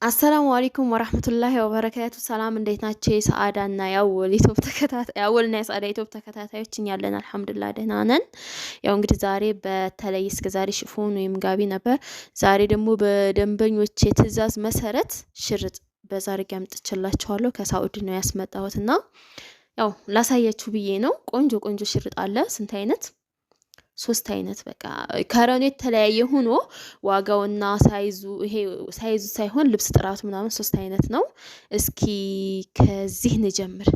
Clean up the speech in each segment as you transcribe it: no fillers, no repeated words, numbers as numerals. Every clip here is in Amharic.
السلام عليكم ورحمة الله وبركاته። ሰላም እንዴት ናቸው? የሰአዳና የአወል YouTube ተከታታይ የአወልና የሰአዳ YouTube ተከታታዮች እኛ አለን الحمد لله ደህና ነን። ያው እንግዲህ ዛሬ በተለይ እስከ ዛሬ ሽፎን ወይም ጋቢ ነበር። ዛሬ ደግሞ በደንበኞች የትዕዛዝ መሰረት ሽርጥ በዛ አድርጌ አምጥቼላችኋለሁ። ከሳኡዲ ነው ያስመጣሁትና ያው ላሳያችሁ ብዬ ነው። ቆንጆ ቆንጆ ሽርጥ አለ። ስንት አይነት? ሶስት አይነት በቃ ከረኑ የተለያየ ሆኖ ዋጋውና size ኡ ይሄ size ኡ ሳይሆን ልብስ ጥራቱ ምናምን ሶስት አይነት ነው። እስኪ ከዚህ እንጀምር።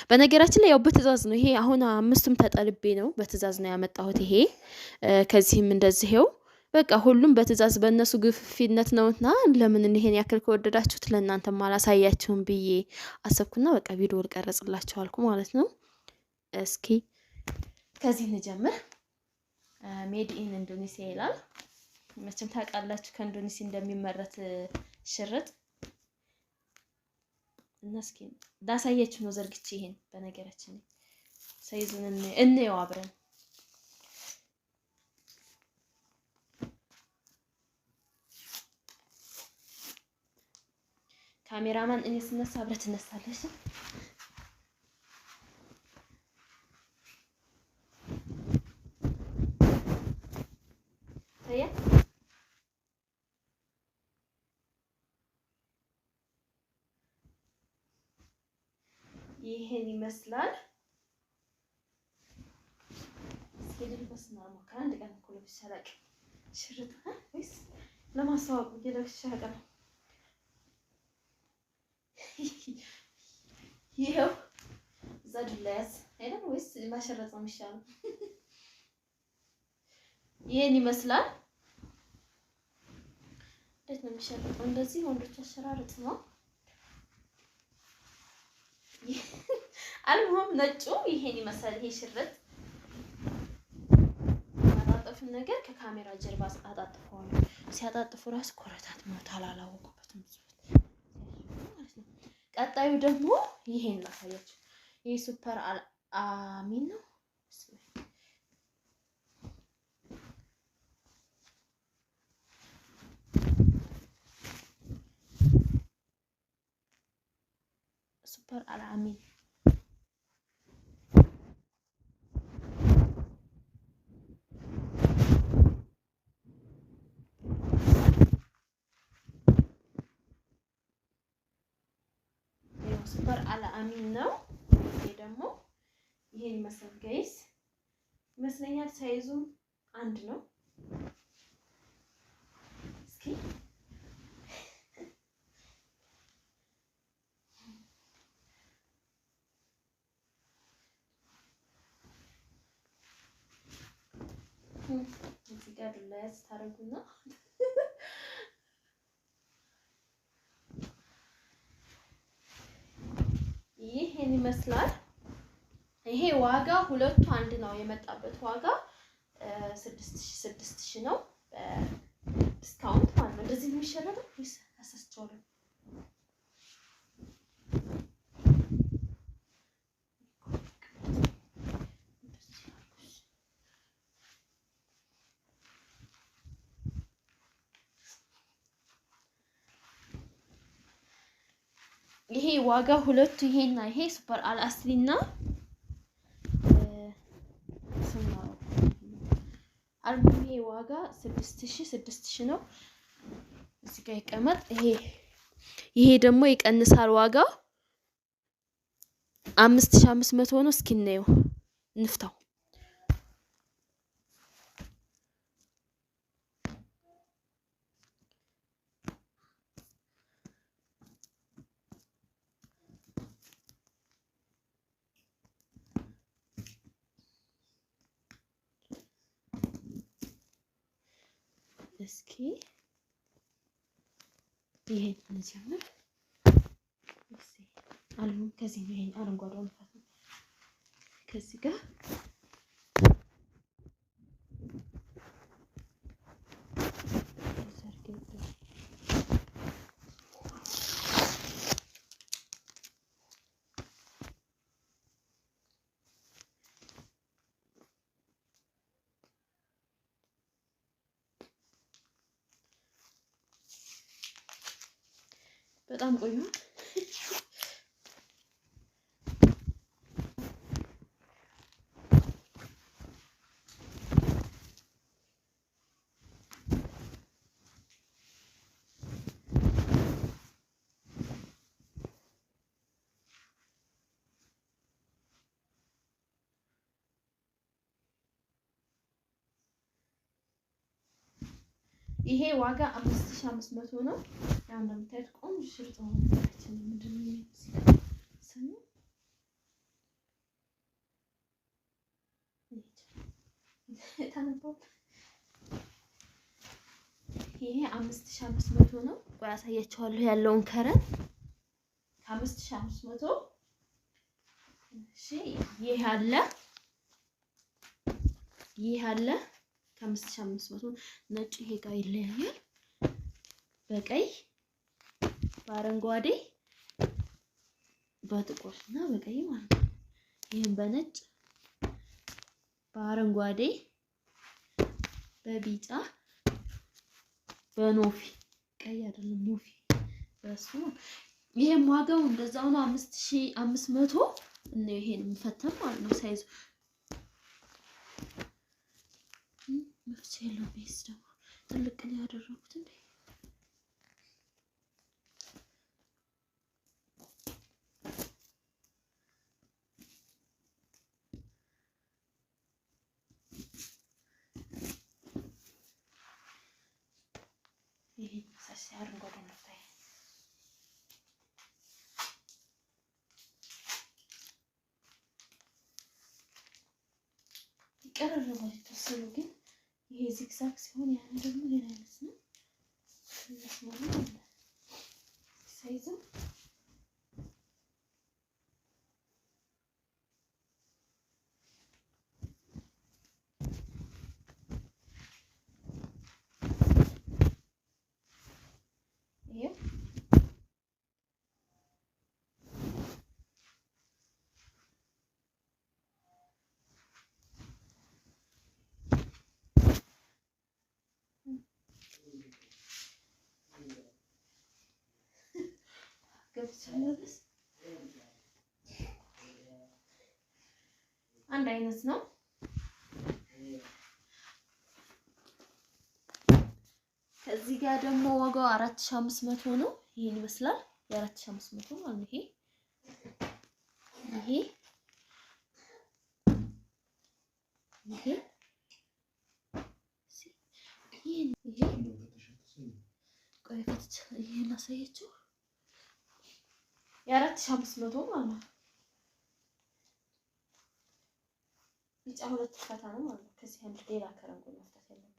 በነገራችን ላይ ያው በትዕዛዝ ነው ይሄ አሁን አምስቱም ተጠልቤ ነው በትዕዛዝ ነው ያመጣሁት። ይሄ ከዚህም እንደዚህው በቃ ሁሉም በትዕዛዝ በእነሱ ግፊነት ነውና ለምን ይሄን ያክል ከወደዳችሁት ለእናንተም አላሳያችሁም ብዬ አሰብኩና በቃ ቪዲዮ ልቀረጽላችሁ አልኩ ማለት ነው። እስኪ ከዚህ እንጀምር። Made in Indonesia ይላል። መቼም ታውቃላችሁ ከኢንዶኔሲያ እንደሚመረት ሽርጥ እና እስኪ ላሳያችሁ ነው ዘርግቼ። ይሄን በነገራችን size ኡን እንየው አብረን። ካሜራማን እኔ ስነሳ አብረህ ትነሳለሽ። ይሄን ይመስላል። እስኪ ልልበስና ልሞክር። አንድ ቀን እኮ ለብሼ አላውቅም። ሽርጥ ወይስ ለማስተዋወቅ ብዬ ለብሼ አላውቅም። ይኸው እዛ ዱላ ያዝ አይደል? ወይስ ማሸረጥ ነው የሚሻለው? ይሄን ይመስላል። እንዴት ነው የሚሸረጠው? እንደዚህ ወንዶች አሸራረጥ ነው። አልሆም ነጩ ይሄን ይመስላል። ይሄ ሽርጥ ማጣጠፉን ነገር ከካሜራ ጀርባ አጣጥፈዋለሁ። ሲያጣጥፉ ራሱ ኮረታት መታል አላወቁበትም ማለት ነው። ቀጣዩ ደግሞ ይሄን ላሳያችሁ። ይሄ ሱፐር አሚን ነው። ሱፐር አልአሚን ሱፐር አልአሚን ነው። ይሄ ደግሞ ይሄን ይመስላል guys ይመስለኛል። size ኡም አንድ ነው። እስኪ እዚህ ጋር ዱላ ያዝ ታደርጉና ይሄን ይመስላል። ይሄ ዋጋ ሁለቱ አንድ ነው። የመጣበት ዋጋ 6000 ነው፣ discount ማለት ነው። እንደዚህ የሚሸረጠው ወይስ አሳስቼዋለሁ? ይሄ ዋጋ ሁለቱ ይሄና ይሄ ሱፐር አልአስሊና አልሙኒ ዋጋ 6000 ነው። እዚህ ጋር ይቀመጥ። ይሄ ደግሞ ይቀንሳል ዋጋው 5500 ነው። እስኪ እናየው እንፍታው። እስኪ ይሄን እንጀምር። አልሙን ከዚህ ነው። ይሄን አረንጓዴውን ከዚህ ጋር በጣም ቆዩ። ይሄ ዋጋ 5500 ነው። ያው እንደምታዩት ቆንጆ ሽርጥ ነው። ምንድን ነው ስሙ? ይሄ 5500 ነው። ቆይ አሳያችኋለሁ ያለውን ከረን ከ5500። እሺ ይሄ አለ፣ ይሄ አለ ከ5500 ነጭ። ይሄ ጋር ይለያያል። በቀይ፣ በአረንጓዴ፣ በጥቁር እና በቀይ ማለት ነው። ይህም በነጭ፣ በአረንጓዴ፣ በቢጫ፣ በኖፊ፣ ቀይ አይደለም ኖፊ በሱ። ይሄም ዋጋው እንደዛው ነው፣ 5500 ነው። ይሄን የምፈተን ማለት ነው። ሳይዙ መፍቻ የለውም። ቤስ ደግሞ ትልቅ ነው ያደረኩት እንዴ? ይሄ አረንጓዴ ነው። ይቀራረባል የተወሰኑ፣ ግን ይሄ zigzag ሲሆን ያ ደግሞ ሌላ አይነት ነው። መስመሩ አለ size ም ይሄ አንድ አይነት ነው። ከዚህ ጋር ደግሞ ዋጋው 4500 ነው። ይሄን ይመስላል የ4500 ማለት ነው። ይሄ ይሄ ይሄ ይሄ ቆይ ፈትቼ ይሄን ላሳያችሁ። የ4500 ማለት ነው። ቢጫ ሁለት ፈታ ነው ማለት ነው። ከዚህ አንድ ሌላ ከረንጎ መፍታት ያለብኝ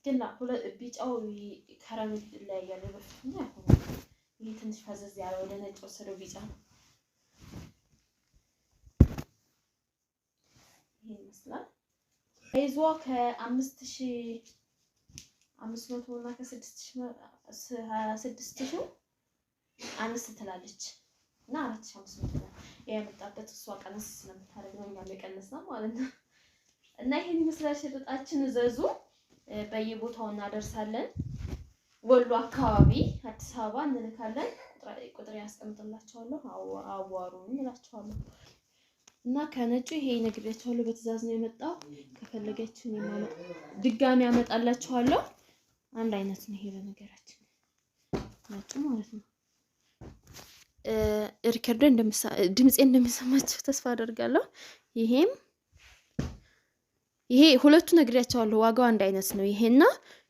ግን ቢጫው ከረም ላይ ያለው በፊትና ያሁኑ ይሄ ትንሽ ፈዘዝ ያለ ወደ ነጭ ወሰደው ቢጫ ነው። ይሄ ይመስላል። ይዟ ከ5500 እና ከ6000 አነስ ትላለች እና 4500 ነው የመጣበት። እሷ ቀነስ ስለምታደርግ ነው እኛም የቀነስነው ማለት ነው። እና ይሄን ይመስላል ሽርጣችን። እዘዙ፣ በየቦታው እናደርሳለን። ወሎ አካባቢ፣ አዲስ አበባ እንልካለን። ቁጥር ያስቀምጥላቸዋለሁ፣ አዋሩ እንላቸዋለሁ። እና ከነጩ ይሄ ነግሬያቸዋለሁ፣ በትዕዛዝ ነው የመጣው። ከፈለጋችሁ ድጋሚ ያመጣላችኋለሁ። አንድ አይነት ነው ይሄ በነገራችን ነጩ ማለት ነው። Record ድምፄ እንደሚሰማችሁ ተስፋ አደርጋለሁ። ይሄም ይሄ ሁለቱ ነግሬያቸዋለሁ፣ ዋጋው አንድ አይነት ነው። ይሄና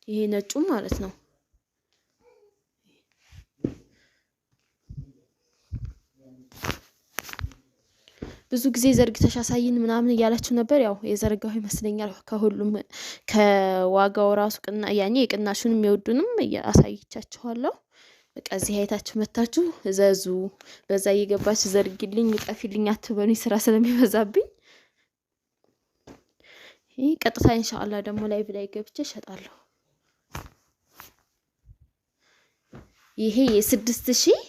ይሄ ነጩ ማለት ነው። ብዙ ጊዜ ዘርግተሽ አሳይን ምናምን እያላችሁ ነበር። ያው የዘረጋሁ ይመስለኛል። ከሁሉም ከዋጋው ራሱ ቅና ያኔ የቅናሹንም የወዱንም አሳይቻችኋለሁ። በቃ እዚህ አይታችሁ መታችሁ እዘዙ። በዛ እየገባችሁ ዘርግልኝ፣ ጠፊልኝ አትበሉኝ፣ ስራ ስለሚበዛብኝ። ይህ ቀጥታ ኢንሻአላህ ደግሞ live ላይ ገብቼ እሸጣለሁ። ይሄ የ6000